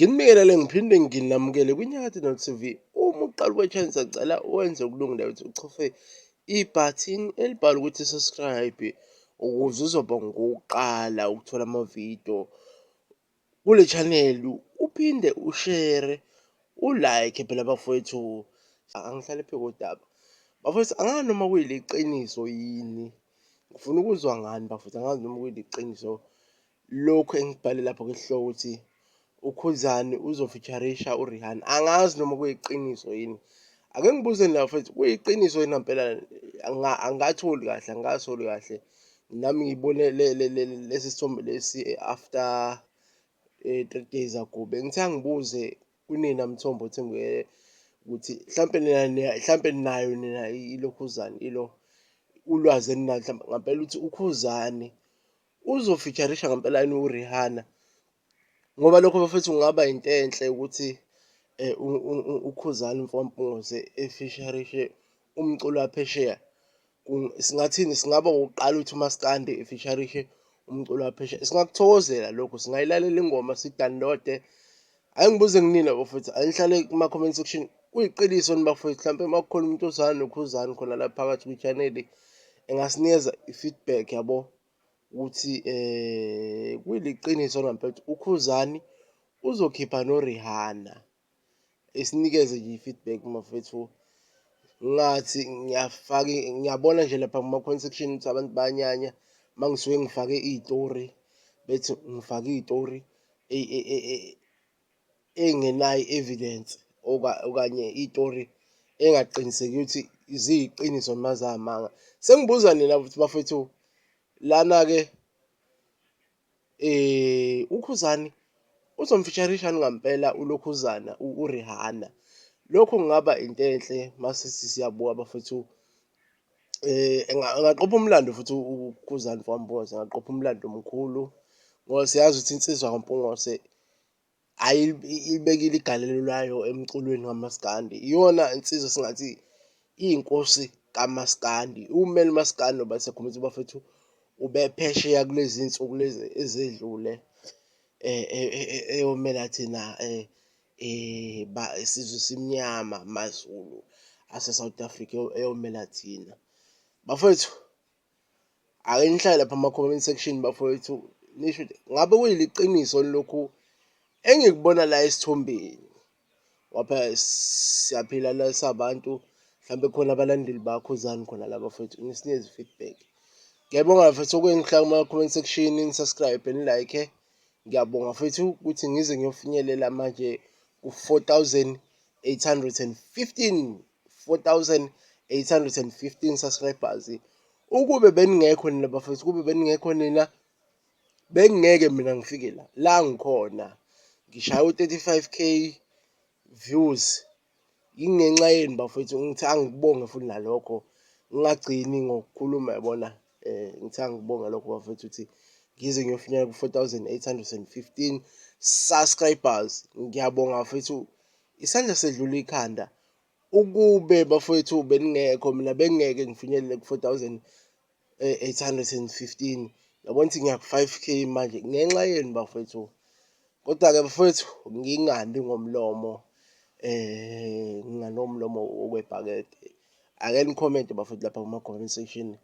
Nginibingelele ngiphinde nginamukele kwiNyakatho North TV. Uma uqala ukwe-channel siyacela wenze okulungileyo ukuthi uchofe ibhathini elibhalwe ukuthi subscribe ukuze uzoba ngowokuqala ukuthola amavidiyo kule channel, uphinde ushere, ulike phela bafowethu. Angihlale phezu kodaba bafowethu, angazi noma kuyiliqiniso yini, ngifuna ukuzwa ngani bafowethu, angazi noma kuyiliqiniso lokhu engikubhale lapho kwisihloko ukuthi uKhuzani uzofeaturisha uRihanna. Angazi noma kuyiqiniso yini. Ake ngibuzeni la bafethu, kuyiqiniso yini ngempela? Angikatholi kahle, angikatholi kahle. Nami ngibone lesi sithombe lesi after 3 days ago. Bengithe angibuze kunina mthombo othembekile ukuthi mhlampe nina mhlampe nayo nina ilokhuzane ilo ulwazi eninalo mhlampe ngampela ukuthi uKhuzani uzofeaturisha ngempela yini uRihanna, ngoba lokho bafethu kungaba into enhle ukuthi uKhuzani umfo kaMpungose efeaturishe umculo waphesheya. Singathini, singaba okokuqala ukuthi umaskandi efeaturishe umculo waphesheya, singakuthokozela lokho, singayilalela ingoma sidownload-e. Ake ngibuze kunina bafethu, anihlale kuma-comment section, kuyiqiniso yini bafethu? Mhlampe uma kukhona umuntu ozwana noKhuzani khona la phakathi kwi-channel engasinikeza i-feedback yabo ukuthi kuyiliqiniso ngampela ukuthi uKhuzani uzokhipha noRihanna, esinikeze nje i-feedback bafethu. Ngathi ngiyafaka, ngiyabona nje lapha kuma-comment section ukuthi abantu bayanyanya uma ngisuke ngifake iy'tori, bethi ngifake iy'tori ey'ngenayo i-evidence okanye iy'tori engaqiniseki ukuthi ziyiqiniso noma zamanga. Sengibuza nina futhi bafethu, lana-ke uKhuzani uzomfeaturisha ngampela ulokhuzana uRihanna? Lokho kungaba into enhle masithi siyabuka bafethu. Engaqopha umlando futhi uKhuzani mfokaMpungose, engaqopha umlando omkhulu ngoba siyazi ukuthi insizwa kaMpungose ibekile igalelo layo emculweni kamaskandi. Iyona insizwa singathi iyinkosi kamaskandi, ummeli umaskandi noba ukuthi bafethu ubephesheya kulezi iy'nsuku lezi ezedlule eyomela thina sizwe esimnyama, maZulu ase-South Africa, eyomela thina. Bafowethu, ake nihlale lapha ama-comment section bafowethu, nisho ukuthi ngabe kuyiliqiniso lokhu engikubona la esithombeni, ngoba phela siyaphila la sabantu, mhlampe khona abalandeli baKhuzani khona la bafowethu, nisinikeze i-feedback. Ngiyabonga bafethu okwengihlala kuma-comment section, ni-subscribe, ni-like. Ngiyabonga bafethu ukuthi ngize ngiyofinyelela manje ku-4815, 4815 subscribers. Ukube beningekho nina bafethu, kube beningekho nina, bengingeke mina ngifike la la ngikhona, ngishaya u-35K views yingenxa yenu bafethu. Ngithi angikubonge futhi nalokho, ngingagcini ngokukhuluma yabona, ngithi angikubonge lokho bafethu ukuthi ngize ngiyofinyelela ku-4815 subscribers. Ngiyabonga bafethu, isandla sedlula ikhanda. Ukube bafowethu beningekho, mina bengingeke ngifinyelele ku-4815. Yabona ukuthi ngiya ku-5K manje ngenxa yenu bafowethu. Kodwa-ke bafowethu, ngingandi ngomlomo, nginganomlomo okwebhakede. Ake ni-comment bafowethu lapha kuma-comment section.